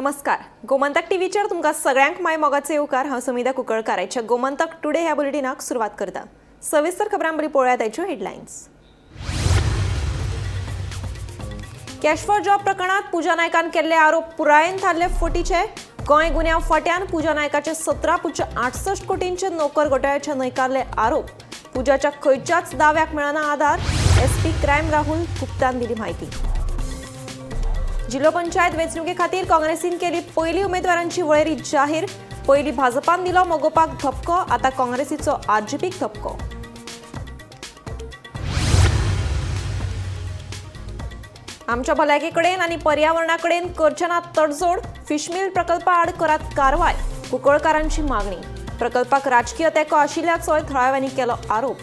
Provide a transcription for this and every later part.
नमस्कार, गोमंतक टीव्हीचेर तुमकां सगळ्यांक माय मोगाचे येवकार. हांव सुमिता कुंकळकार. आयच्या गोमंतक टुडे ह्या बुलेटिनाक सुरवात करता. सविस्तर खबरां पळोवया ताच्यो हेडलायन्स. कॅश फॉर जॉब प्रकरणात पूजा नायकान केल्ले आरोप पुरायेन थारले फटीचे. गोंय गुन्यांव फांट्यान पूजा नायकाचे 17.68 कोटींचे नोकर घोटाळ्याचे न्हयकारले आरोप. पूजाच्या खंयच्याच दाव्याक मेळना आधार. एसपी क्रायम राहुल गुप्तान दिली माहिती. जिल्हो पंचायत वेंचणुके खातीर काँग्रेसीन केली पयली उमेदवारांची वळेरी जाहीर. पयली भाजपान दिलो मगोपाक धपको, आता काँग्रेसीचो आरजीपीक धपको. आमच्या भलायके कडेन आनी पर्यावरणा कडेन करचे ना तडजोड. फिशमील प्रकल्पा आड करात कारवाय, कुंकळकारांची मागणी. प्रकल्पाक राजकीय तेंको आशिल्ल्याचोय थळाव्यांनी केलो आरोप.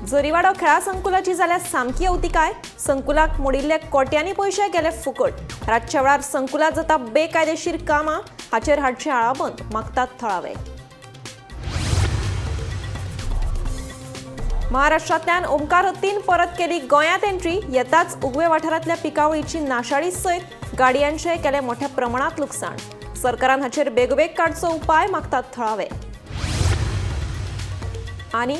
जरीवाडो खेळा संकुलाची जाल्यार सामकी अवतिकाय. संकुलाक मोडिल्ले कोट्यांनी पयशे गेले फुकट. रातच्या वेळार संकुलात जाता बेकायदेशीर कामां, हाचेर हाडचे आळाबंद मागतात थळावे. महाराष्ट्रांतल्यान ओमकार हत्तीन परत केली गोंयांत एंट्री. येताच उगवे वाठारांतल्या पिकावळीची नाशाडी सयत गाडयांचें केलें मोठ्या प्रमाणांत लुकसाण. सरकारान हाचेर बेगोबेग काडचो उपाय मागतात थळावे. आनी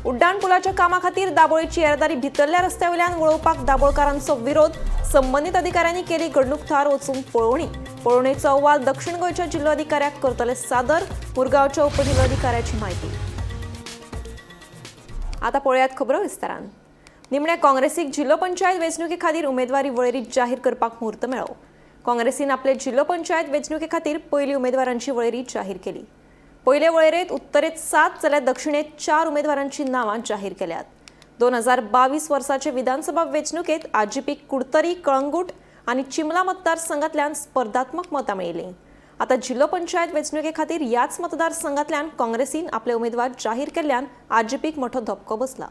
उड्डाण पुलाच्या कामा खातीर दाबोळीची येरादारी भितरल्या रस्त्या वयल्यान वळोवपाक दाबोळकारांचो विरोध. संबंदीत अधिकाऱ्यांनी केली घडणूक थळार वचून पळोवणी. पळोवणेचो अहवाल दक्षिण गोंयच्या जिल्लोधिकाऱ्याक करतले सादर. मुरगांवच्या उपजिल्लोधिकाऱ्याची माहिती. आता पळयात खबरो विस्तारान. निमण्या काँग्रेसीक जिल्हो पंचायत वेंचणुके खातीर उमेदवारी वळेरी जाहीर करपाक मुहूर्त मेळ्ळो. काँग्रेसीन आपले जिल्हो पंचायत वेंचणुके खातीर पयली उमेदवारांची वळेरी जाहीर केली. पयले वळेरेंत उत्तरेत 7 जाल्यार दक्षिणेत 4 उमेदवारांची नांवां जाहीर केल्यात. 2022 वर्साचे विधानसभा वेंचणुकेत आरजीपी कुडतरी, कळंगूट आनी चिमला मतदारसंघांतल्यान स्पर्धात्मक मतां मेळिल्लीं. आतां जिल्हो पंचायत वेंचणुके खातीर ह्याच मतदारसंघांतल्यान काँग्रेसीन आपले उमेदवार जाहीर केल्ल्यान आरजीपीक मोठो धपको बसला.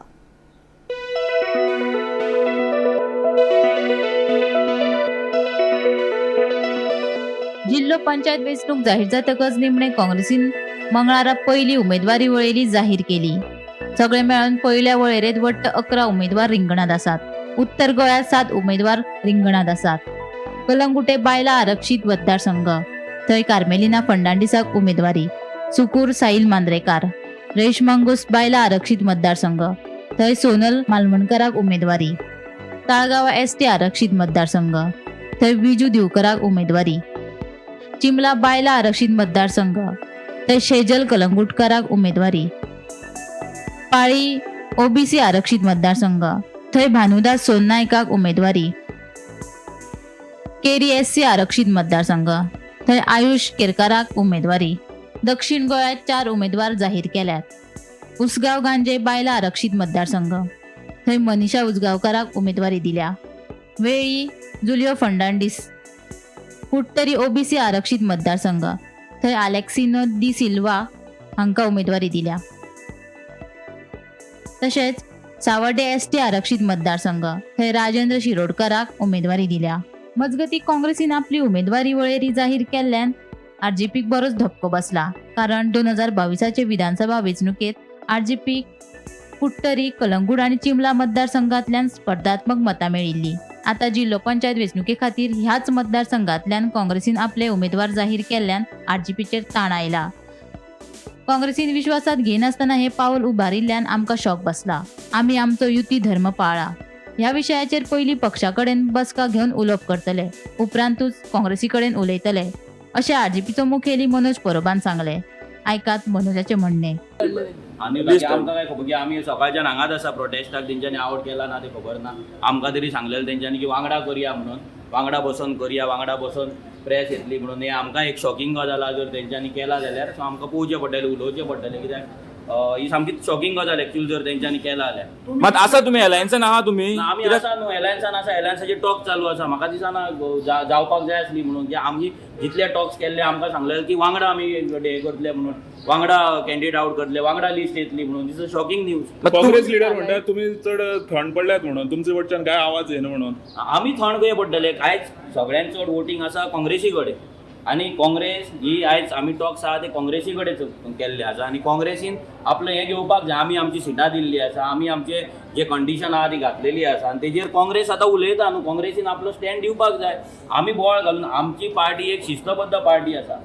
जिल्हो पंचायत वेंचणूक जाहीर जातकच निमणे काँग्रेसीन मंगळारा पयली उमेदवारी वळेरी जाहीर केली. सगळे मेळून पयल्या वळेरेंत वट्ट 11 उमेदवार रिंगणांत आसात. उत्तर गोंयांत 7 उमेदवार रिंगणांत आसात. कलंगुटे बायला आरक्षीत मतदारसंघ, थंय कार्मेलिना फर्नांडीसाक उमेदवारी. सुकूर साईल मांद्रेकार. रेश मांगूस बायला आरक्षीत मतदारसंघ, थंय सोनल मालवणकराक उमेदवारी. ताळगांव एसटी आरक्षीत मतदारसंघ, थंय विजू दिवकराक उमेदवारी. चिमला बायला आरक्षीत मतदारसंघ, थंय शेजल कलंगुटकराक उमेदवारी. पाळी ओबीसी आरक्षीत मतदारसंघ, थंय भानुदास सोननायकाक उमेदवारी. केरी एससी आरक्षीत मतदारसंघ, थंय आयुष केरकाराक उमेदवारी. दक्षिण गोंयांत 4 उमेदवार जाहीर केल्यात. उसगांव गांजे बायला आरक्षीत मतदारसंघ, थंय मनीषा उजगांवकाराक उमेदवारी दिल्या. वेळी जुलियो फर्नांडीस. कुडतरी ओबीसी आरक्षीत मतदारसंघ, थंय आलेक्सिनो दी सिल्वा हांकां उमेदवारी दिल्या. तशेंच सावर्डे एसटी आरक्षीत मतदारसंघ, थंय राजेंद्र शिरोडकराक उमेदवारी दिल्या. मजगती काँग्रेसीन आपली उमेदवारी वळेरी जाहीर केल्ल्यान आरजीपीक बरोच धपको बसला. कारण 2022 विधानसभा वेंचणुकेत आरजीपीक कुडतरी, कलंगूट आनी चिमला मतदारसंघांतल्यान स्पर्धात्मक मतां मेळिल्लीं. आता जिल्हो पंचायत वेंचणुके खातीर ह्याच मतदारसंघांतल्यान काँग्रेसीन आपले उमेदवार जाहीर केल्ल्यान आरजीपीचेर ताण आयला. काँग्रेसीन विश्वासात घेनासतना हे पावल उबारिल्ल्यान आमकां शॉक बसला. आमी आमचो युती धर्म पाळा. ह्या विशयाचेर पयलीं पक्षा कडेन बसका घेवन उलोवप करतले, उपरांतूच काँग्रेसी कडेन उलयतले, अशें आरजीपीचो मुखेली मनोज परबान सांगलें. आयकात मनोजाचें म्हणणें. आनी बाकी आमकां काय खबर की आमी सकाळच्यान हांगाच आसा प्रोटेस्टाक. तेंच्यांनी आवट केला ना ते खबर ना. आमकां तरी सांगलेलें तेंच्यांनी की वांगडा करया म्हणून, वांगडा बसोन करया, वांगडा बसोन प्रेस येतली म्हणून. हें आमकां एक शॉकिंग गजाल आहा. जर तेंच्यांनी केला जाल्यार सो आमकां पळोवचें पडटलें, उलोवचें पडटलें, कित्याक ही सामकी शॉकिंग गजाल एक्चुअली जर तेंच्यांनी केला जाल्यार. मात आसा तुमी एलायन्सान आहा तुमी? ना, आमी आसा न्हू एलायन्सान आसा. एलायन्साचे टॉक चालू आसा. म्हाका दिसना जावपाक जाय आसली म्हणून की आमी जितले टॉक्स केल्ले आमकां सांगलेले की वांगडा आमी हे करतले म्हणून, वांगडा कॅन्डिडेट आउट करतले, वांगडा लिस्ट येतली म्हणून. This is shocking news. Congress leader म्हणटा तुमी चड थंड पडल्यात म्हणून, तुमचे कडच्यान काय आवाज येना म्हणून. आमी थंड खंय पडटले? कांयच सगळ्यांत चड वोटींग आसा काँग्रेसी कडेन. आनी काँग्रेस ही आयज आमी टॉक्स आहा ते काँग्रेसी कडेन केल्ले आसा आनी काँग्रेसीन आपलें हें घेवपाक जाय. आमी आमची सिटां दिल्ली आसा, आमी आमचे जे कंडिशन आहा ती घातलेली आसा आनी तेजेर काँग्रेस आतां उलयता न्हू. काँग्रेसीन आपलो स्टँड दिवपाक जाय. आमी बोवाळ घालून आमची पार्टी एक शिस्तबद्ध पार्टी आसा.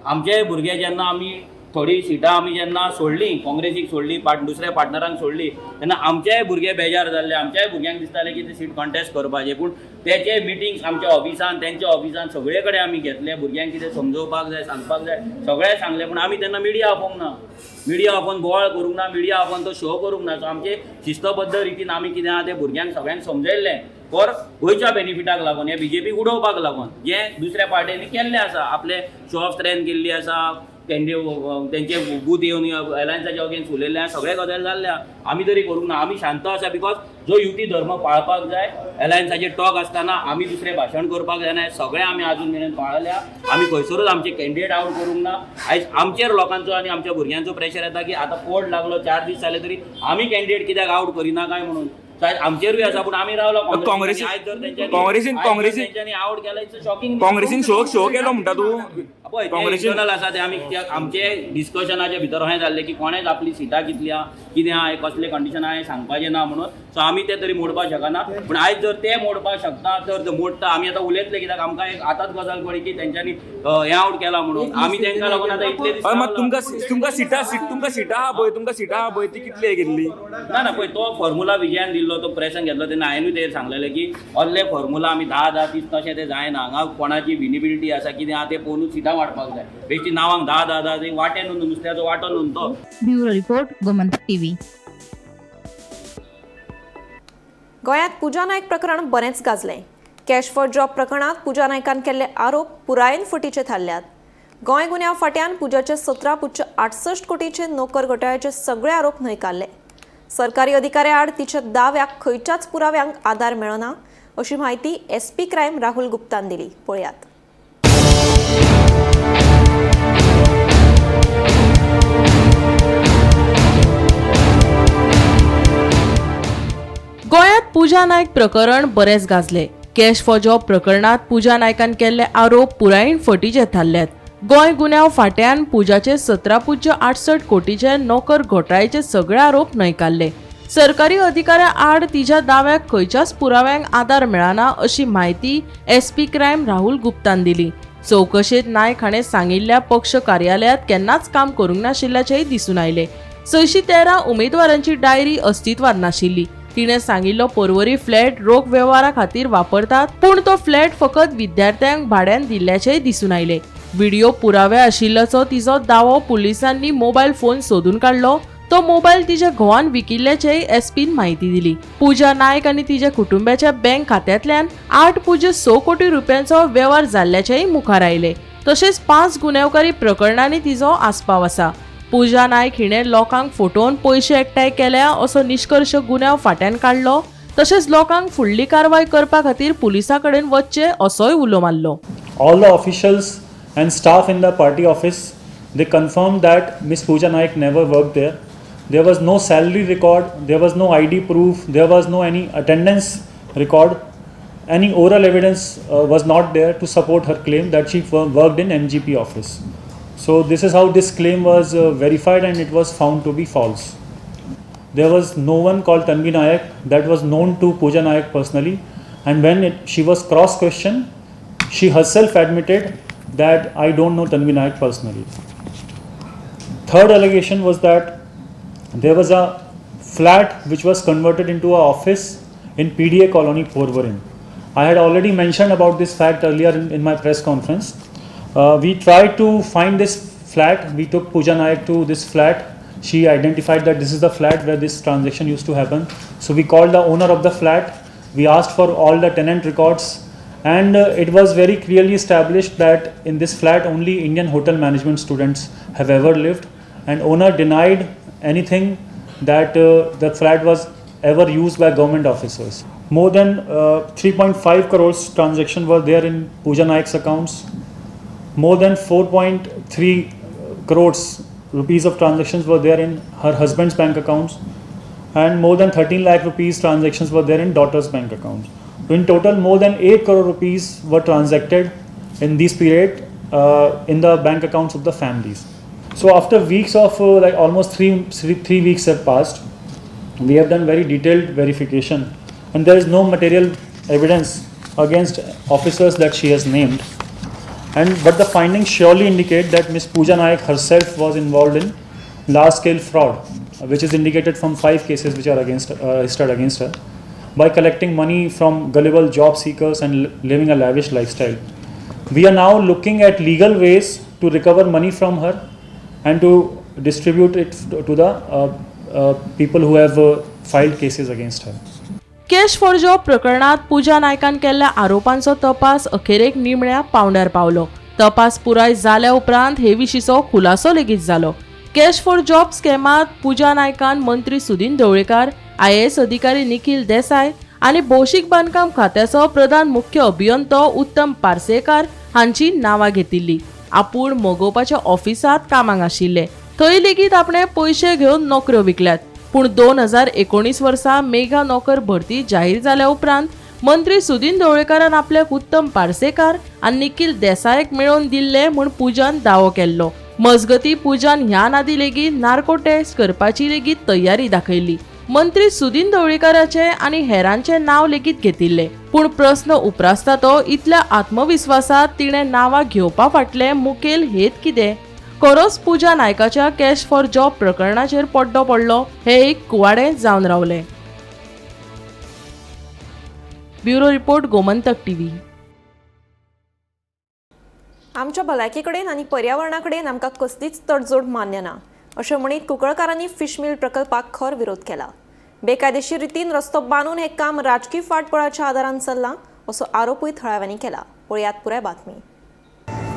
आमचे भुरगे जेन्ना आमी थोडी सिटां आमी जेन्ना सोडली, काँग्रेसीक सोडली, दुसऱ्या पार्टनरांक सोडली, तेन्ना आमचेय भुरगे बेजार जाल्ले. आमच्याय भुरग्यांक दिसतालें की ते सीट कॉन्टेस्ट करपाचें. पूण तेचे मिटिंग्स आमच्या ऑफिसान, तेंच्या ऑफिसान सगळे कडेन आमी घेतले. भुरग्यांक कितें समजोवपाक जाय, सांगपाक जाय, सगळें सांगलें. पूण आमी तेन्ना मिडिया आपोवंक ना, मिडिया आपोवन बोवाळ करूंक ना, मिडिया आपोवन तो शो करूंक ना. सो आमचे शिस्तबद्ध रितीन आमी कितें आहा तें भुरग्यांक सगळ्यांक समजयल्लें फॉर गोंयच्या बेनिफिटाक लागून, हे बीजेपीक उडोवपाक लागून जें दुसऱ्या पार्ट्यांनी केल्लें आसा. आपले शो ऑफ स्ट्रेंथ केल्ली आसा, तेंचे बूथ येवन अलायन्साच्या अगेन्स्ट उलयल्ले आसा, सगळे गजाल जाल्ले आहा. आमी तरी करूंक ना, आमी शांत आसा. Because जो युती धर्म पाळपाक जाय, अलायन्साचे टॉक आसतना आमी दुसरें भाशण करपाक जायना, हें सगळें आमी आजून मेरेन पाळल्या. आमी खंयसरूच आमचे कॅन्डिडेट आवट करूंक ना. आयज आमचेर लोकांचो आनी आमच्या भुरग्यांचो प्रेशर येता की आतां कोर्ट लागलो, 4 दीस जाले तरी आमी कॅन्डिडेट कित्याक आवट करिना काय म्हणून. सो आयज आमचेरूय आसा, पूण आमी रावलो काँग्रेसीन आवट केला. It's shocking. काँग्रेसीन शो केलो म्हणटा तूं. पळय इंटरनल आसा ते. आमी आमचे डिस्कशनाच्या भितर अशें जाल्लें की कोणेच आपली सिटां कितली आहा, कितें आहा, कसलें कंडिशन आहा हें सांगपाचें ना म्हणून. सो आमी ते तरी मोडपाक शकना. पूण आयज जर ते मोडपाक शकता तर मोडटा. आमी आतां उलयतले कित्याक आमकां एक आतांच गजाल कळ्ळी की तेंच्यांनी हें आवट केला म्हणून. आमी तेंकां लागून आतां इतले दीस. मात तुमकां सिटां तुमकां सिटां आहा पळय, तुमकां सिटां आहा पळय, ती कितली केल्ली? ना ना, पळय तो फॉर्मुला विजयान दिल्लो, तो प्रेसान घेतलो तेन्ना हांवेनूय तेजेर सांगलेलें की असले फॉर्मुला आमी 10 10 30 तशें तें जायना. हांगा कोणाची विनिबिलिटी आसा कितें आहा तें पळोवनूच सिटां वांटपाक जाय. बेश्टी नांवांक 10 10 10 वांटे न्हू, नुस्त्याचो वांटो न्हू तो. Bureau report, Gomantak TV. गोंयांत पूजा नायक प्रकरण बरेंच गाजलें. कॅश फॉर जॉब प्रकरणांत पूजा नायकान केल्ले आरोप पुरायेन फटीचे थारल्यात. गोंय गुन्यांव फांट्यान पूजाचे 17.68 कोटीचे नोकर घोटाळ्याचे सगळे आरोप न्हयकारले. सरकारी अधिकाऱ्या आड तिच्या दाव्याक खंयच्याच पुराव्यांक आदार मेळना अशी म्हायती एसपी क्रायम राहुल गुप्तान दिली. पळयात. गोंयांत पूजा नायक प्रकरण बरेंच गाजले. कॅश फॉर जॉब प्रकरणात पूजा नायकान केल्ले आरोप पुरायेन फटीचे थारल्यात. गोंय गुन्यांव फांट्यान पूजाचे 17.68 कोटीचे नोकर घोटाळ्याचे सगळे आरोप न्हयकारले. सरकारी अधिकाऱ्या आड तिच्या दाव्याक खंयच्याच पुराव्यांक आदार मेळना अशी म्हायती एसपी क्रायम राहुल गुप्तान दिली. चवकशेंत नायक हाणें सांगिल्ल्या पक्ष कार्यालयांत केन्नाच काम करूंक नाशिल्ल्याचेंय दिसून आयलें. 613 उमेदवारांची डायरी अस्तित्वात नाशिल्ली. तिणें सांगिल्लो पर्वरी फ्लॅट रोख वेव्हारा खातीर वापरतात, पूण तो फ्लॅट फकत विद्यार्थ्यांक भाड्यान दिल्ल्याचेंय दिसून आयलें. व्हिडिओ पुरावे आशिल्ल्याचो तिचो दावो पुलिसांनी मोबायल फोन सोदून काडलो. तो मोबायल तिच्या घोवान विकिल्ल्याचेय एसपीन म्हायती दिली. पूजा नायक आनी तिच्या कुटुंबाच्या बँक खात्यांतल्यान 8.6 कोटी रुपयांचो वेव्हार जाल्ल्याचेय मुखार आयले. तशेंच 5 गुन्यांवकारी प्रकरणांनी तिचो आस्पाव आसा. पूजा नायक हिणें लोकांक फटोवन पयशे एकठांय केल्या असो निश्कर्श गुन्यांव फांट्यान काडलो. तशेंच लोकांक फुडली कारवाय करपा खातीर पुलिसां कडेन वचचें असोय उलो मारलो. All the officials and staff in the party office, they confirmed that Miss Pooja Naik never worked there. There was no salary record, there was no ID proof, there was no any attendance record, any oral evidence was not there to support her claim that she worked in MGP office. So this is how this claim was verified and it was found to be false. There was no one called Tanvi Nayak that was known to Pooja Nayak personally, and when she was cross-questioned, she herself admitted that I don't know Tanvi Nayak personally. Third allegation was that there was a flat which was converted into an office in PDA Colony, Porvorim. I had already mentioned about this fact earlier in my press conference. We tried to find this flat. We took Pooja Nayak to this flat. She identified that this is the flat where this transaction used to happen. So we called the owner of the flat. We asked for all the tenant records, and it was very clearly established that in this flat only Indian hotel management students have ever lived, and owner denied anything that the flat was ever used by government officers. More than 3.5 crores transaction were there in Pooja Nayak's accounts. More than 4.3 crores rupees of transactions were there in her husband's bank accounts, and more than 13 lakh rupees transactions were there in daughter's bank accounts. So in total, more than 8 crore rupees were transacted in this period in the bank accounts of the families. So after weeks of like almost three weeks have passed, we have done very detailed verification, and there is no material evidence against officers that she has named. And but the findings surely indicate that Ms. Pooja Naik herself was involved in large scale fraud, which is indicated from 5 cases which are against registered against her, by collecting money from gullible job seekers and living a lavish lifestyle. We are now looking at legal ways to recover money from her and to distribute it to the people who have filed cases against her. Cash for job प्रकरणात पूजा नायकान केल्ल्या आरोपांचो तपास अखेरेक निमण्या पावंड्यार पावलो. तपास पुराय जाल्या उपरांत हे विशींचो खुलासो लेगीत जालो. कॅश फॉर जॉब स्कॅमात पूजा नायकान मंत्री सुदीन ढवळीकार, आयएएस अधिकारी निखील देसाय आनी भौशीक बांदकाम खात्याचो प्रधान मुख्य अभियंतो उत्तम पार्सेकार हांची नांवां घेतिल्ली. आपूण मगोपाच्या ऑफिसांत कामाक आशिल्ले, थंय लेगीत आपणें पयशे घेवन नोकऱ्यो विकल्यात. पूण 2019 वर्सा मेगा नोकर भरती जाहीर जाल्या उपरांत मंत्री सुदीन ढवळीकारान आपल्याक उत्तम पार्सेकार आनी निखील देसायक मेळोवन दिल्ले म्हूण पूजान दावो केल्लो. मजगती पूजान ह्या आदी लेगीत नार्को टेस्ट करपाची लेगीत तयारी दाखयल्ली. मंत्री सुदीन ढवळीकाराचे आनी हेरांचे नांव लेगीत घेतिल्ले. पूण प्रस्न उप्रासता तो इतल्या आत्मविस्वासात तिणें नांवां घेवपा फाटलें मुखेल हेत कितें? खरोच पूजा नायकाच्या कॅश फॉर जॉब प्रकरणाचेर पड्डो पडलो हे एक कुवाडें जावन रावलें. Bureau report, Gomantak TV. आमच्या भलायके कडेन आनी पर्यावरणा कडेन आमकां कसलीच तडजोड मान्य ना अशें म्हणीत कुंकळकारांनी फिश मिल प्रकल्पाक खर विरोध केला. बेकायदेशीर रितीन रस्तो बांदून हें काम राजकी फाटबळाच्या आदारान चल्लां असो आरोपूय थळाव्यांनी केला. पळयात पुराय बातमी.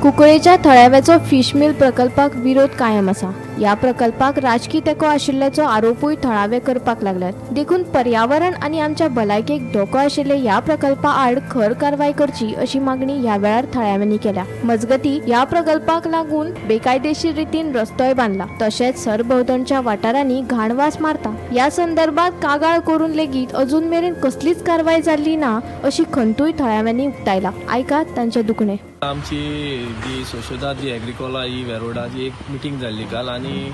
कुंकळेच्या थळाव्याचो फिश मिल प्रकल्पाक विरोध कायम आसा. ह्या प्रकल्पाक राजकी तेंको आशिल्ल्याचो आरोपूय थळावे करपाक लागल्यात. देखून पर्यावरण आनी आमच्या भलायकेक धोको आशिल्ले ह्या प्रकल्पा आड खर कारवाय करची अशी मागणी ह्या वेळार थळाव्यांनी केल्या. मजगती ह्या प्रकल्पाक लागून बेकायदेशीर रितीन रस्तोय बांदला, तशेंच सरभोंवतणच्या वाठारांनी घाणवास मारता. ह्या संदर्भात कागाळ करून लेगीत अजून मेरेन कसलीच कारवाय जाल्ली ना अशी खंतूय थळाव्यांनी उक्तायला. आयकात तांचे दुखणे. आमची जी सोशेदाद जी एग्रिकोला ही वेरोडाची एक मिटींग जाल्ली काल आनी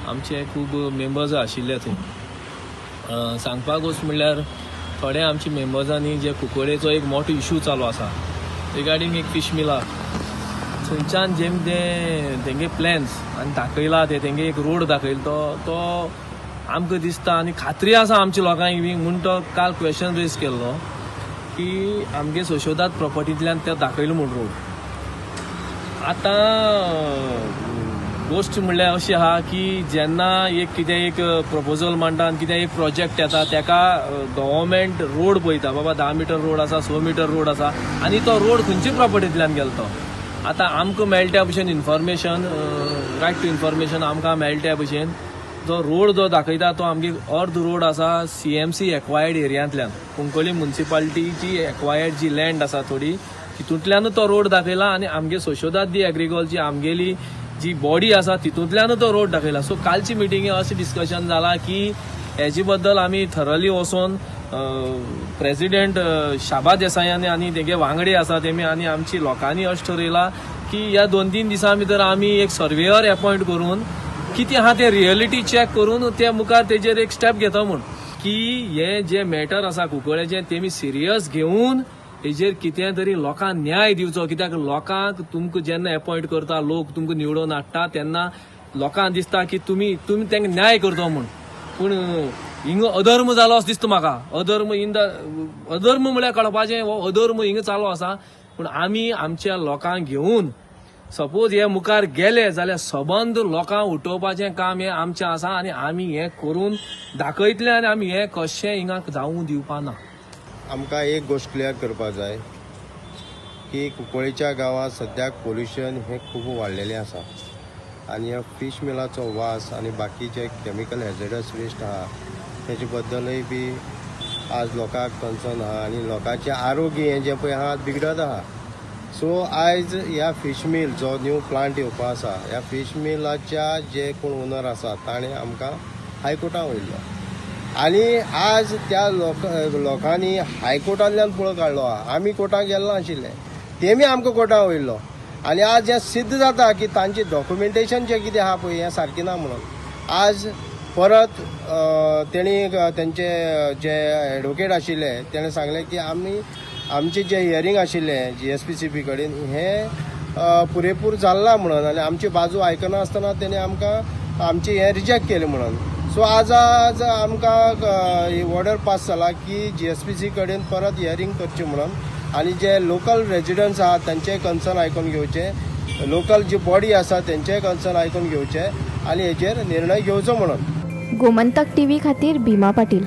आमचे खूब मेंबर्स आशिल्ले थंय. सांगपाक गोश्ट म्हणल्यार थोडे आमचे मेंबर्सांनी जे कुंकळेचो एक मोठो इशू चालू आसा रिगार्डींग एक फिश मिला, थंयच्यान जेम ते तेंगे प्लॅन्स आनी दाखयला ते तेंगे एक रोड दाखयला तो तो आमकां दिसता आनी खात्री आसा आमच्या लोकांक बी म्हूण तो काल क्वेश्चन रेज केल्लो की आमगे सोशोदाद प्रॉपर्टींतल्यान ते दाखयलो म्हूण रोड. आतां गोश्ट म्हणल्यार अशी आहा की जेन्ना एक कितें एक प्रपोजल मांडटा आनी कितें एक प्रोजेक्ट येता तेका गव्हर्मेंट रोड पळयता, बाबा 10 मिटर रोड आसा, 6 मिटर रोड आसा आनी तो रोड खंयचे प्रॉपर्टींतल्यान गेलो तो. आतां आमकां मेळटा त्या भशेन इन्फॉर्मेशन, रायट टू इन्फॉर्मेशन आमकां मेळटा त्या भशेन जो रोड जो दाखयता तो आमगे अर्द रोड आसा CMC acquired एरियांतल्यान, कुंकळी मुन्सिपालिटीची एक्वायर्ड जी लँड आसा थोडी तितूंतल्यानूच तो रोड दाखयला आनी आमगे सोशोदाद दी एग्रीकॉलची आमगेली जी बॉडी आसा तितूंतल्यानूच तो रोड दाखयला. सो कालची मिटिंगे अशें डिस्कशन जाला की हेजे बद्दल आमी थरली वचोन प्रेजिडेंट शाबा देसायानी आनी तेगे वांगडी आसा तेमी आनी आमची लोकांनी अशें ठरयलां की ह्या 2-3 दिसां भितर आमी एक सर्वेयर एपॉयंट करून कितें आहा तें रियलिटी चॅक करून ते मुखार तेजेर एक स्टेप घेता म्हूण की हे जे मॅटर आसा कुंकळ्याचें तेमी सिरियस घेवन हेजेर कितें तरी लोकांक न्याय दिवचो. कित्याक लोकांक तुमकां जेन्ना एपॉयंट करता, लोक तुमकां निवडून हाडटा तेन्ना लोकांक दिसता की तुमी तुमी तांकां न्याय करता म्हूण. पूण हिंगा अधर्म जालो असो दिसता म्हाका. अधर्म इन the अधर्म म्हळ्यार कळपाचें हो अधर्म हिंगा चालू आसा. पूण आमी आमच्या लोकांक घेवन सपोज हे मुखार गेले जाल्यार सबंद लोकांक उठोवपाचें काम हें आमचें आसा आनी आमी हें करून दाखयतले आनी आमी हें कशें हिंगा जावूं दिवपा ना. आमकां एक गोश्ट क्लियर करपाक जाय की कुंकळेच्या गांवांत सद्याक पोल्युशन हें खूब वाडलेलें आसा आनी ह्या फीश मिलाचो वास आनी बाकीचे केमिकल हॅझर्डस वेस्ट आहा तेजे बद्दलय बी आज लोकांक कन्सर्न आहा आनी लोकांचें आरोग्य हें जें पळय आहा बिगडत आहा. सो आयज ह्या फीश मिल जो न्यू प्लांट येवपा आसा ह्या फीश मिलाच्या जे कोण ओनर आसा ताणें आमकां हायकोर्टान वयल्लो आनी आज त्या लोकांनी हायकोर्टांतल्यान पळो काडलो आहा. आमी कोर्टाक गेल्लो आशिल्ले, तेमी आमकां कोर्टान वयल्लो. आनी आज हें सिद्ध जाता की तांचें डॉक्युमेंटेशन जें कितें आहा पळय हें सारकें ना म्हणून. आज परत तेणी तेंचे जे एडवोकेट आशिल्ले तेणें सांगलें की आमी आमचें जें हियरींग आशिल्लें GSPCB कडेन हें पुरेपूर जाल्लां म्हणून आनी आमची बाजू आयकना आसतना तेणी आमकां आमचें हें रिजेक्ट केलें म्हणून. सो आज आज आमकां ऑर्डर पास जाला की GSPC कडेन परत हियरींग करचें म्हणून आनी जे लोकल रेजिडंट्स आहात तांचें कन्सर्न आयकून घेवचें, लोकल जी बॉडी आसा तेंचेय कन्सर्न आयकून घेवचें आनी हेजेर निर्णय घेवचो म्हणून. गोमंतक टीव्ही खातीर भीमा पाटील.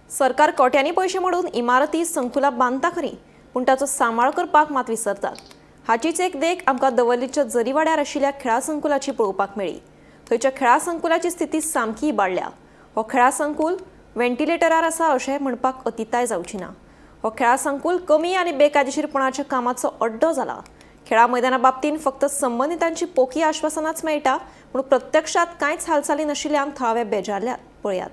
सरकार कोट्यांनी पयशे मोडून इमारती संकुलां बांदता खरी, पूण ताचो सांबाळ करपाक मात विसरतात. हाचीच एक देख आमकां दवर्लीच्या जरीवाड्यार आशिल्ल्या खेळा संकुलाची पळोवपाक मेळ्ळी. थंयच्या खेळा संकुलाची स्थिती सामकी इबाडल्या. हो खेळा संकुल व्हेंटिलेटरार आसा अशें म्हणपाक अतिताय जावची ना. हो खेळा संकुल कमी आनी बेकायदेशीरपणाच्या कामाचो अड्डो जाला. खेळा मैदाना बाबतींत फक्त संबंदितांची पोकी आश्वासनाच मेळटा, पूण प्रत्यक्षात कांयच हालचाली नाशिल्ल्यान थळावे बेजारल्यात. पळयात.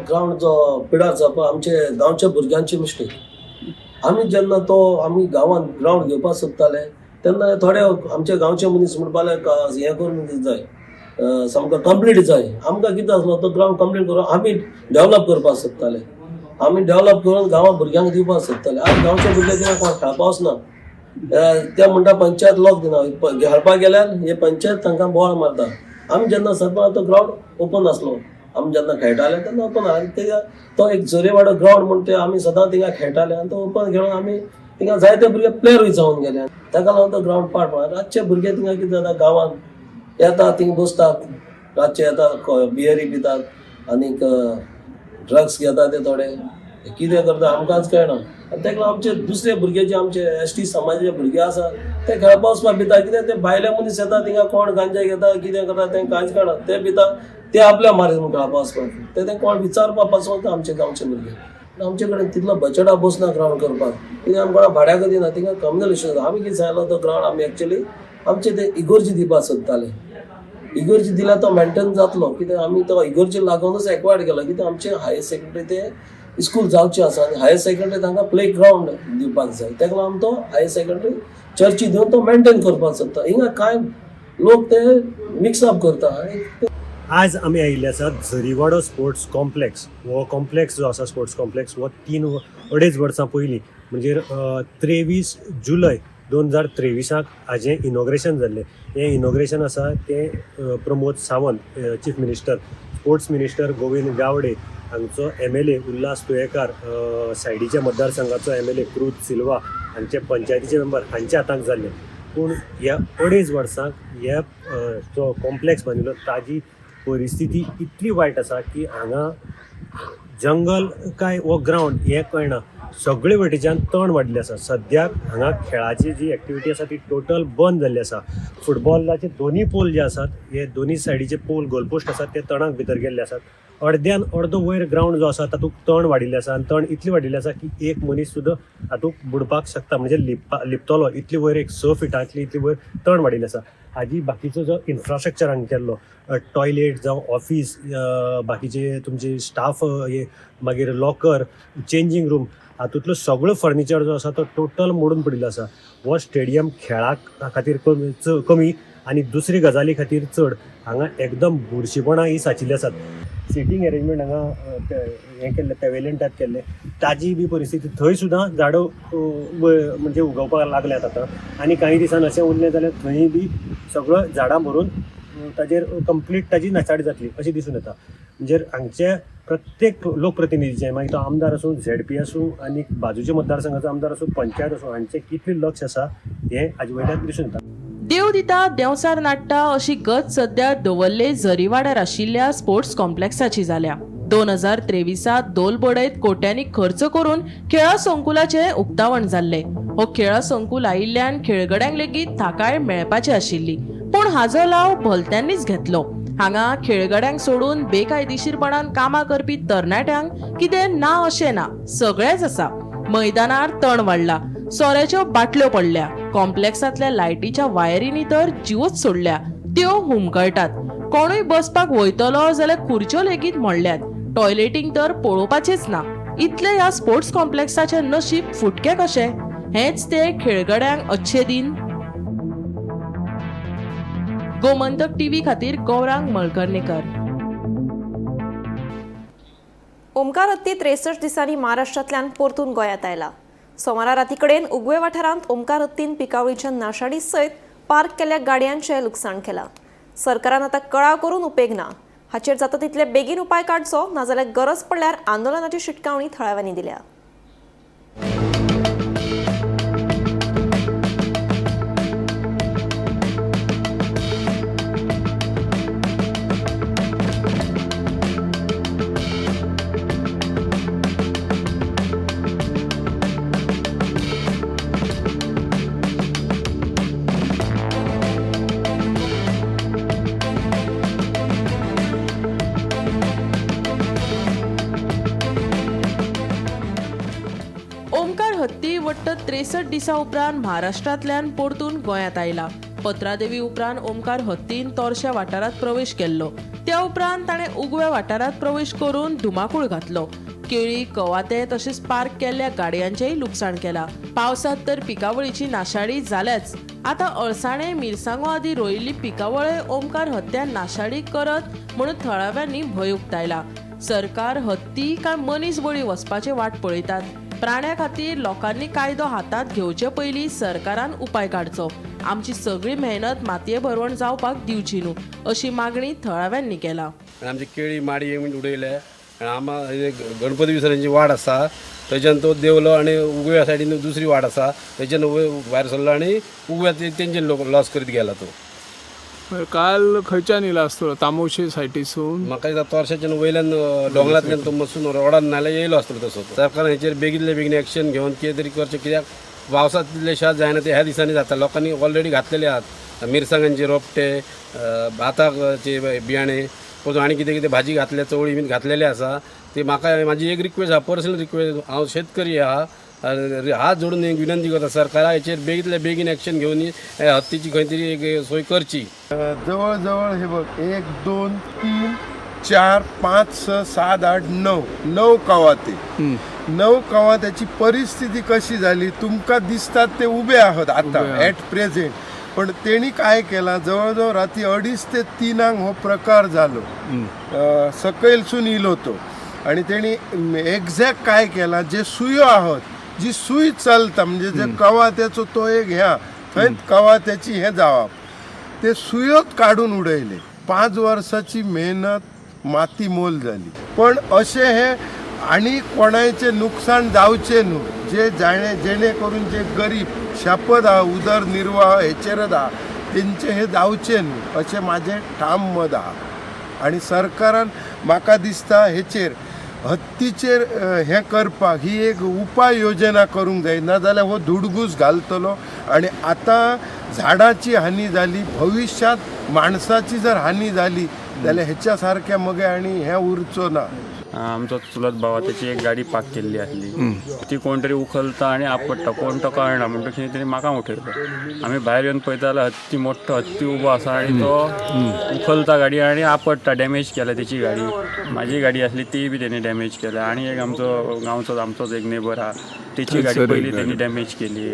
ग्रावंड जो पिडार जावपा आमचे गांवच्या भुरग्यांची मिस्टेक. आमी जेन्ना तो आमी गांवांत ग्रावंड घेवपाक सोदताले तेन्ना थोडे आमचे गांवचे मनीस म्हणपाक लागले हें करून जाय, सामको कंप्लीट जाय. आमकां कितें आसलो तो ग्रावंड कंप्लीट करून आमी डेवलप करपाक सोदताले. आमी डेवलप करून गांवां भुरग्यांक दिवपाक सोदताले. आज गांवचे भुरगे थिंगा कोण खेळपा वचना, ते म्हणटा पंचायत लॉक दिना, खेळपाक गेल्यार हे पंचायत तांकां बोवाळ मारता. आमी जेन्ना सरपंच तो ग्रावंड ओपन आसलो, आमी जेन्ना खेळटाले तेन्ना ओपन आनी ते तो एक जोरेवाडो ग्रावंड म्हण ते आमी सदां थिंगा खेळटाले आनी तो ओपन खेळून आमी थिंगा जायते भुरगे प्लेयरूय जावन गेले. ताका लागून तो ग्रावंड पाड पडला. रातचे भुरगे थिंगा कितें जाता, गांवांत येता थिंगा बसतात, रातचे येता बियरी पितात आनीक ड्रग्स घेता, ते थोडे कितें करता आमकांच कळना. आनी ताका लागून आमचे दुसरे भुरगे जे आमचे एस टी समाजाचे भुरगे आसा ते खेळपा वचपाक भिता, कित्याक ते भायले मनीस येता थिंगा कोण गांजा घेता कितें करता तें कांयच कळना, ते भिता ते आपल्या मारीत म्हूण खेळपा वचपाक ते ते कोण विचारपा पासून आमचे गांवचे भुरगे. आमचे कडेन तितलो बजटा बसना ग्रावंड करपाक, कित्याक आमी कोणा भाड्याक दिना, थिंगा कम्युनल इशू जाता. आमी कितें सांगलो तो ग्रावंड आमी एक्चुअली आमचे ते इगोर्जी दिवपाक सोदताले. इगोर्जी दिल्यार तो मेंटेन जातलो, कित्याक आमी तो इगोर्जी लागूनच एक्वायर्ड केलो. कित्याक आमचे हायर सेकंडरी ते स्कूल जावचें आसा आनी हायर सेकंडरी तांकां प्ले ग्रावंड दिवपाक जाय. ताका लागून तो हायर सेकंडरी चर्ची दिवन तो मेंटेन करपाक सोदता. हिंगा कांय लोक ते मिक्सअप करता. आनी आज आमी आयिल्ले आसात झरीवाडो स्पोर्ट्स कॉम्प्लेक्स. हो कॉम्प्लेक्स जो आसा स्पोर्ट्स कॉम्प्लेक्स हो 3-2.5 वर्सां पयलीं म्हणजे 23 जुलय 2023 हाजें इनॉग्रेशन जाल्लें. हें इनॉग्रेशन आसा तें Pramod Sawant chief minister, sports minister Govind Gawade हांगचो MLA Ulhas Tuyenkar, सायडीच्या मतदारसंघाचो MLA क्रूज सिल्वा हांचे पंचायतीचे मेंबर हांच्या हाताक जाल्लें. पूण ह्या 2.5 वर्सांक ह्या जो कॉम्प्लेक्स बांदिल्लो ताजी परिस्थिती इतली वायट आसा की हांगा जंगल काय हो ग्रावंड हें कळना. सगळे वटेच्यान तण वाडिल्लें आसा. सद्याक हांगा खेळाची जी एक्टिविटी आसा ती टोटल बंद जाल्ली आसा. फुटबॉलाचे दोनी पोल जे आसात हे दोनी सायडीचे पोल गोलपोस्ट आसात ते तणाक भितर गेल्ले आसात. अर्द्यान अर्दो वयर ग्रावंड जो आसा तातूंत तण वाडिल्लें आसा आनी तण इतली वाडिल्लें आसा की एक मनीस सुद्दां हातूंत बुडपाक शकता, म्हणजे लिपतलो इतली वयर, एक 6 फिटांतली इतली वयर तण वाडिल्लें आसा. हाजी बाकीचो जो इन्फ्रास्ट्रक्चर हांगा केल्लो, टॉयलेट जावं ऑफीस, बाकीचे तुमचे स्टाफ हे, मागीर लॉकर, चेंजींग रूम, हातूंतलो सगळो फर्निचर जो आसा तो टोटल मोडून पडिल्लो आसा. हो स्टेडियम खेळा खातीर कमी आनी दुसरी गजाली खातीर चड. हांगा एकदम बुरशीपणां ही साचिल्ली आसात. सिटींग एरेंजमेंट हांगा हें केल्लें, पेवेलियन टायप केल्लें, ताजी बी परिस्थिती थंय सुद्दां झाडां म्हणजे उगोवपाक लागल्यात आतां. आनी कांय दिसान अशें उरलें जाल्यार थंय बी सगळो झाडां भरून ताजेर कंप्लीट ताजी नाचाडी जातली अशें दिसून येता. म्हणजे हांगचे प्रत्येक लोकप्रतिनिधीचें, मागीर तो आमदार आसूं, ZP आसूं आनी बाजूच्या मतदारसंघाचो आमदार आसूं, पंचायत आसूं, हांचें कितलें लक्ष आसा हें हाजे वयल्यान दिसून येता. देव दिता देंवचार नाडटा अशी गत सध्या दवर्ले झरीवाड्यार आशिल्ल्या स्पोर्ट्स कॉम्प्लेक्साची जाल्या. 2023 दोल बडयत कोट्यांनी खर्च करून खेळा संकुलाचें उक्तावण जाल्लें. हो खेळा संकुल आयिल्ल्यान खेळगड्यांक लेगीत थाकाय मेळपाची आशिल्ली, पूण पूण हाजो लाव भलत्यांनीच घेतलो. हांगा खेळगड्यांक सोडून बेकायदेशीरपणान कामां करपी तरणाट्यांक कितें ना अशें ना, सगळेंच आसा. मैदानार तण वाडला, सोऱ्याच्यो बाटल्यो पडल्या, कॉम्प्लेक्सांतल्या लायटीच्या वायरींनी तर जिवच सोडल्या, त्यो हुमकळटात. कोणूय बसपाक वयतलो जाल्यार खुर्च्यो लेगीत मोडल्यात. टॉयलेटींग तर पळोवपाचेच ना. इतले ह्या स्पोर्ट्स कॉम्प्लेक्साचें नशीब फुटकें कशें? हेंच ते खेळगड्यांक अच्छे दिन. गोमंतक टीव्ही खातीर गौरांग मळकर्णेकर. ओमकार हत्ती 63 दिसांनी महाराष्ट्रांतल्यान परतून गोंयांत आयला. सोमारा राती कडेन उगवे वाठारांत ओमकार हत्तीन पिकावळीच्या नाशाडी सयत पार्क केल्ल्या गाडयांचें लुकसाण केलां. सरकारान आतां कळाव करून उपेग ना, हाचेर जाता तितले बेगीन उपाय काडचो, नाजाल्यार गरज पडल्यार आंदोलनाची शिटकावणी थळाव्यांनी दिल्या. ओमकार हत्ती वट्ट 63 दिसां उपरांत महाराष्ट्रांतल्यान परतून गोंयांत आयला. पत्रादेवी उपरांत ओमकार हत्तीन तोरश्या वाठारांत प्रवेश केल्लो. त्या उपरांत ताणें उगव्या वाठारांत प्रवेश करून धुमाकूळ घातलो. केळी, कवाते तशेंच पार्क केल्ल्या गाडयांचेंय लुकसाण केलां. पावसांत तर पिकावळीची नाशाडी जाल्याच, आतां अळसाणे, मिरसांगो आदी रोयिल्ली पिकावळय ओमकार हत्त्यान नाशाडी करत म्हणून थळाव्यांनी भंय उक्तायला. सरकार हत्ती काय मनीस बळी वचपाची वाट पळयतात? प्राण्या खातीर लोकांनी कायदो हातांत घेवचे पयलीं सरकारान उपाय काडचो. आमची सगळी मेहनत मातये भरवण जावपाक दिवची न्हू, अशी मागणी थळाव्यांनी केला. आमची केळी माडी उडयले आनी आमा गणपती विसर्जनची वाड आसा थंयच्यान तो देंवलो आनी उगव्या सायडीन दुसरी वाड आसा थंयच्यान भायर सरलो आनी उगव्या तेंचे लोक लॉस करीत गेला तो. काल खंयच्यान येयला आसतलो? तामोशी सायटीसून म्हाका दिसता तोरशाच्यान वयल्यान दोंगरांतल्यान तो मसून रोडान नाल्यार येयलो आसतलो तसो. सरकारान हेचेर बेगीनले बेगीन एक्शन घेवन कितें तरी करचें, कित्याक पावसांतले शेत जायना ते ह्या दिसांनी जाता. लोकांनी ऑलरेडी घातलेले आहात मिरसांगांचे रोपटे, भाताचे बियाणे, परतून आनी कितें कितें भाजी घातल्या, चवळी बीन घातलेले आसा. ते म्हाका म्हाजी एक रिक्वेस्ट आहा, पर्सनल रिक्वेस्ट, हांव शेतकरी आहा, हात जोडून एक विनंती करता सरकारा हेचेर बेगींतल्या बेगीन एक्शन घेवन हत्तीची खंय तरी एक सोय करची. जवळ जवळ हे बघ 1 2 3 4 5 6 7 8 9 9 कवाते, 9 कवात्याची परिस्थिती कशी झाली तुमकां दिसतात ते उबे आहात आता ॲट प्रेझेंट. पण तेणी काय केला, जवळजवळ राती 2:30 ते 3 हो प्रकार जालो. सकयलसून इलो तो आणि तेणी एक्झॅक्ट काय केला, जे सुयो आहात जी सुई चलता म्हणजे जे कवात्याचो तो एक ह्या थंय कवात्याची हे जावप ते सुयोत काडून उडयले. 5 वर्साची मेहनत माती मोल जाली. पण अशें हे आनी कोणायचें नुकसान जावचें न्हू, जे जाणे जेणे करून जे गरीब शपथ आहा उदरनिर्वाह हेचेरच आहा तेंचे हे जावचें न्हू अशें म्हाजें ठाम मत आहा. आनी सरकारान म्हाका दिसता हेचेर हत्तीचेर हें करपाक ही एक उपाय योजना करूंक जाय, नाजाल्यार हो धुडगूस घालतलो आनी आतां झाडाची हानी जाली, भविश्यांत माणसाची जर हानी जाली जाल्यार हेच्या सारक्या मगे आनी हें उरचो ना. आमचो चुलत भावा त्याची एक गाडी पार्क केल्ली आसली, ती कोण तरी उखलता आनी आपडटा, कोण तो कळना म्हणटकीर कितें तरी म्हाका उठयलो. आमी भायर येवन पळयता जाल्यार हत्ती, मोठो हत्ती उबो आसा आनी तो उखलता गाडी आनी आपडटा, डॅमेज केल्या तेची गाडी. म्हाजी गाडी आसली ती बी तेणी डॅमेज केल्या. आनी एक आमचो गांवचो आमचोच एक नेबर आहा तेची गाडी पयली तेणी डॅमेज केली.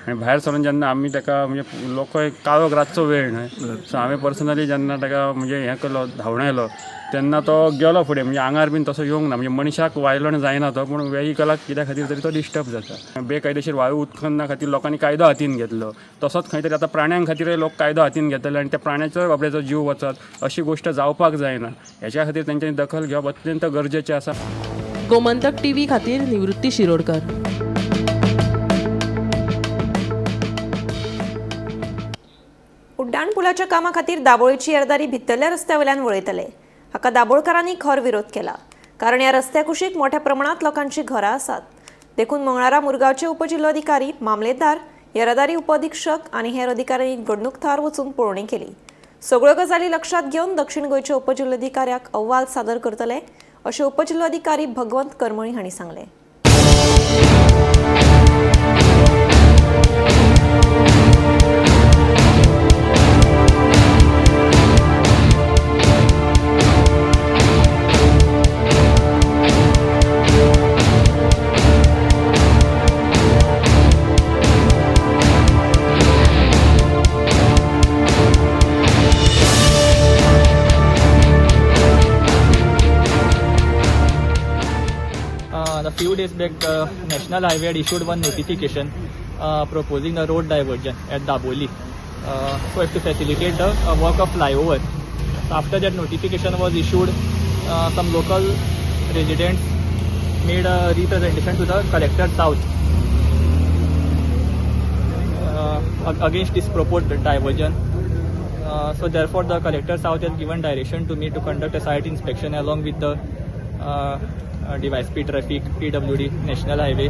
आनी भायर सरून जेन्ना आमी ताका म्हणजे लोक काळोख रातचो वेळ न्हय, सो हांवें पर्सनली जेन्ना ताका म्हणजे हें केलो, धांवणायलो तेन्ना तो गेलो फुडें, म्हणजे आंगार बीन तसो येवंक ना, म्हणजे मनशाक वायलंट जायना तो, पूण वेहिकलाक कित्या खातीर तरी तो डिस्टर्ब जाता. बेकायदेशीर वायू उत्खनना खातीर लोकांनी कायदो हातीन घेतलो, तसोच खंय तरी आतां प्राण्यां खातीरय लोक कायदो हातीन घेतले आनी त्या प्राण्याचोय बाबड्याचो जीव वचत अशी गोश्ट जावपाक जायना, हेच्या खातीर तेंच्यांनी दखल घेवप अत्यंत गरजेचें आसा. गोमंतक टीव्ही खातीर निवृत्ती शिरोडकर. उड्डाण पुलाच्या कामा खातीर दाबोळीची येरादारी भितरल्या रस्त्या वयल्यान वळयतले. हाका दाबोळकारांनी खर विरोध केला, कारण ह्या रस्त्या कुशीक मोठ्या प्रमाणात लोकांची घरां आसात. देखून मंगळारा मुरगांवचे उपजिल्लोधिकारी, मामलेदार येरादारी उपअधिक्षक आनी हेर अधिकाऱ्यांनी घडणूक थळार वचून पळोवणी केली. सगळ्यो गजाली लक्षांत घेवन दक्षिण गोंयच्या उपजिल्लोधिकाऱ्याक अहवाल सादर करतले अशें उपजिल्लोधिकारी भगवंत करमळी हांणी सांगलें. A few days back, the National Highway had issued one notification proposing a road diversion at Dabolim so as to facilitate the work of flyover. So after that notification was issued, some local residents made a representation to the Collector South against this proposed diversion. So therefore, the Collector South has given direction to me to conduct a site inspection along with the DYSP Traffic, PWD, National Highway,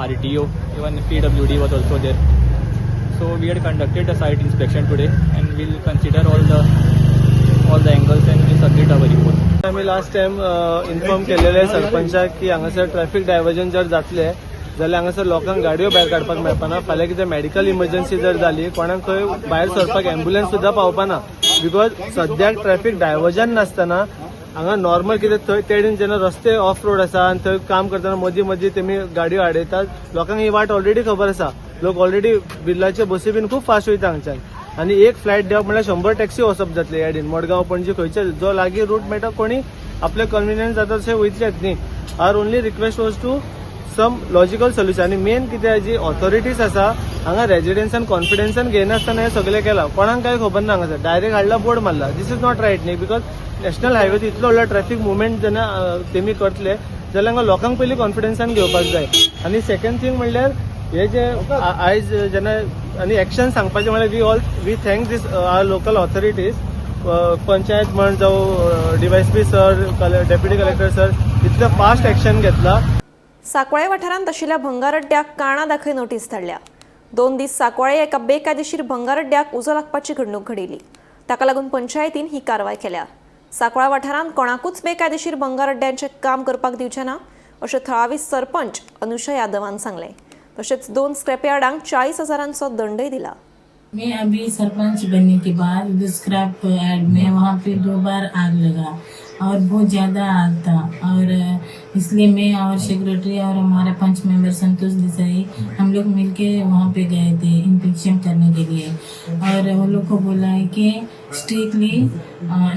RTO, even PWD was also there. So we had conducted a site inspection today, and we'll consider all the angles and we'll submit our report. आमी last time inform केलेले सरपंचाक की हांगासर traffic diversion जर जातले जाल्यार हांगासर लोकांक गाडयो भायर काडपाक मेळपाना. फाल्यां कितें मेडिकल इमर्जन्सी जर जाली कोणाक खंय भायर सरपाक एम्ब्युलन्स सुद्दां पावपाना, because सद्याक ट्रॅफिक डायवर्जन नासतना हांगा नॉर्मल कितें थंय तेडेन जेन्ना रस्ते ऑफ रोड आसा आनी थंय काम करतना मदीं मदीं तेमी गाडयो आडयतात. लोकांक ही वाट ऑलरेडी खबर आसा, लोक ऑलरेडी बिर्लाचे बसी बीन खूब फास्ट वयता हांगच्यान, आनी एक फ्लायट देंवप म्हणल्यार 100 टॅक्सी वचप जातले ह्या सायडीन. मडगांव पणजी खंयचे जो लागीं रूट मेळटा कोणी आपले कन्विनियन्स जाता तशें वयतलेच न्ही. Our only request was to some logical solution. आनी मेन कितें जी ऑथॉरिटीज आसा हांगा रेजिडेंसान कॉन्फिडन्सान घेयनासतना हें सगळें केलां, कोणाक कांय खबर ना. हांगासर डायरेक्ट हाडला बोर्ड मारला, this is not right न्ही, because national highway इतलो व्हडलो ट्रॅफिक मुवमेंट जेन्ना तेमी करतले जाल्यार हांगा लोकांक पयलीं कॉन्फिडन्सान घेवपाक जाय. आनी सेकंड थींग म्हणल्यार हे जे आयज जेन्ना आनी एक्शन सांगपाचें म्हणल्यार we thank this our local authorities, panchayat म्हण जावं DYSP sir, deputy collector sir, इतलें फास्ट एक्शन घेतला. सांकवाळे वाठारांत आशिल्ल्या भंगार अड्ड्याक कारणां दाखय नोटीस धाडल्या. 2 दीस सांकवाळे एका बेकायदेशीर भंगार अड्ड्याक उजो लागपाची घडणूक घडिल्ली. ताका लागून पंचायतीन ही कारवाय केल्या. सांकवाळे वाठारांत कोणाकूच बेकायदेशीर भंगार अड्ड्यांचें काम करपाक दिवचें ना अशें थळावी सरपंच अनुषा यादवान सांगलें. तशेंच 2 स्क्रॅपयार्डांक 40,000 दंडय दिला. मैं अभी सरपंच बनने के बाद स्क्रैप यार्ड में वहाँ पे 2 बार आग लगा और बहुत ज़्यादा आग था, और इसलिए मैं और सेक्रेटरी और हमारे पंच मेंबर संतोष देसाई हम लोग मिलके वहाँ पे गए थे इंस्पेक्शन करने के लिए, और वो लोग को बोला है कि स्ट्रिक्टली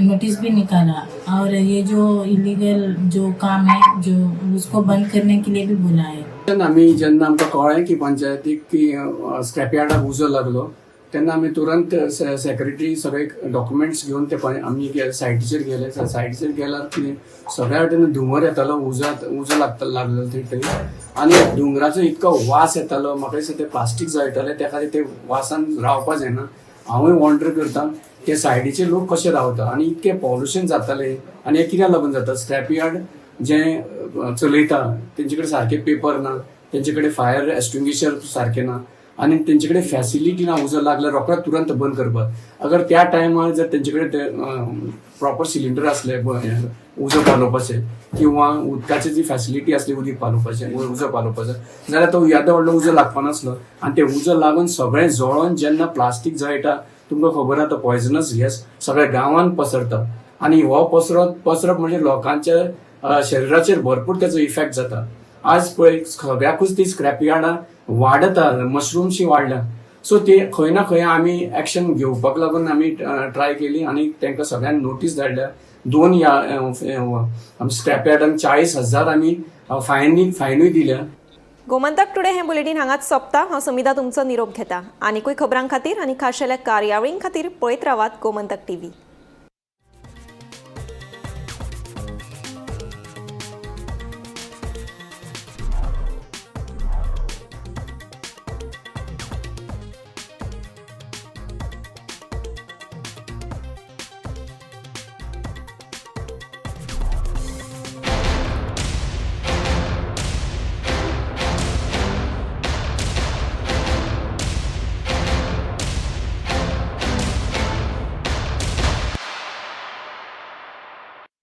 नोटिस भी निकाला और ये जो इलीगल जो काम है जो उसको बंद करने के लिए भी बोला है. आमी जेन्ना आमकां कळ्ळें की पंचायतीक की स्क्रॅपयार्डाक उजो लागलो तेन्ना आमी तुरंत सेक्रेटरी सगळे डॉक्युमेंट्स घेवन ते आमी सायटीचेर गेले. सायटीचेर गेल्यार कितें सगळ्या वटेन धुंवर येतालो, उजो लागलो थंय, आनी धुंवराचो इतको वास येतालो, म्हाका दिसता ते प्लास्टीक जळटाले त्या खातीर ते वासान रावपा जायना. हांवूय वॉन्डर करता ते सायडीचे लोक कशे रावता आनी इतकें पॉल्युशन जातालें. आनी हें कित्याक लागून जाता, स्क्रॅपयार्ड जें चलयता तेंचे कडेन सारके पेपर ना, तेंचे कडेन फायर एक्सटिंग्विशर सारकें ना, आनी तेंचे कडेन फॅसिलिटी ना. उजो लागल्यार रोखडो तुरंत बंद करपाक. अगर त्या टायमार जर तेंचे कडेन प्रॉपर सिलिंडर आसले उजो पालोवपाचे किंवा उदकाची जी फॅसिलिटी आसली उदीक पालोवपाचें, उजो पालोवपाचो, जाल्यार तो येदो व्हडलो उजो लागपा नासलो. आनी ते उजो लागून सगळें जळोन जेन्ना प्लास्टीक जळटा तुमकां खबर आहा तो पॉयझनस गॅस सगळ्या गांवांत पसरता, आनी हो पसरप म्हणजे लोकांच्या शरिराचेर भरपूर तेचो इफेक्ट जाता. आज पळय सगळ्याकूच ती स्क्रॅपयार्डां वाडत, मशरूमशी वाडल्या. सो ते खंय ना खंय आमी एक्शन घेवपाक लागून आमी ट्राय केली आनी तांकां सगळ्यांक नोटीस धाडल्या. 2 स्क्रॅपयार्डांक 40,000 आमी फायनूय दिल्या. गोमंतक टुडे हें बुलेटीन हांगाच सोंपता. हांव समिता तुमचो निरोप घेता. आनीकूय खबरां खातीर आनी खाशेल्या कार्यावळीं खातीर पळयत रावात गोमंतक टीव्ही.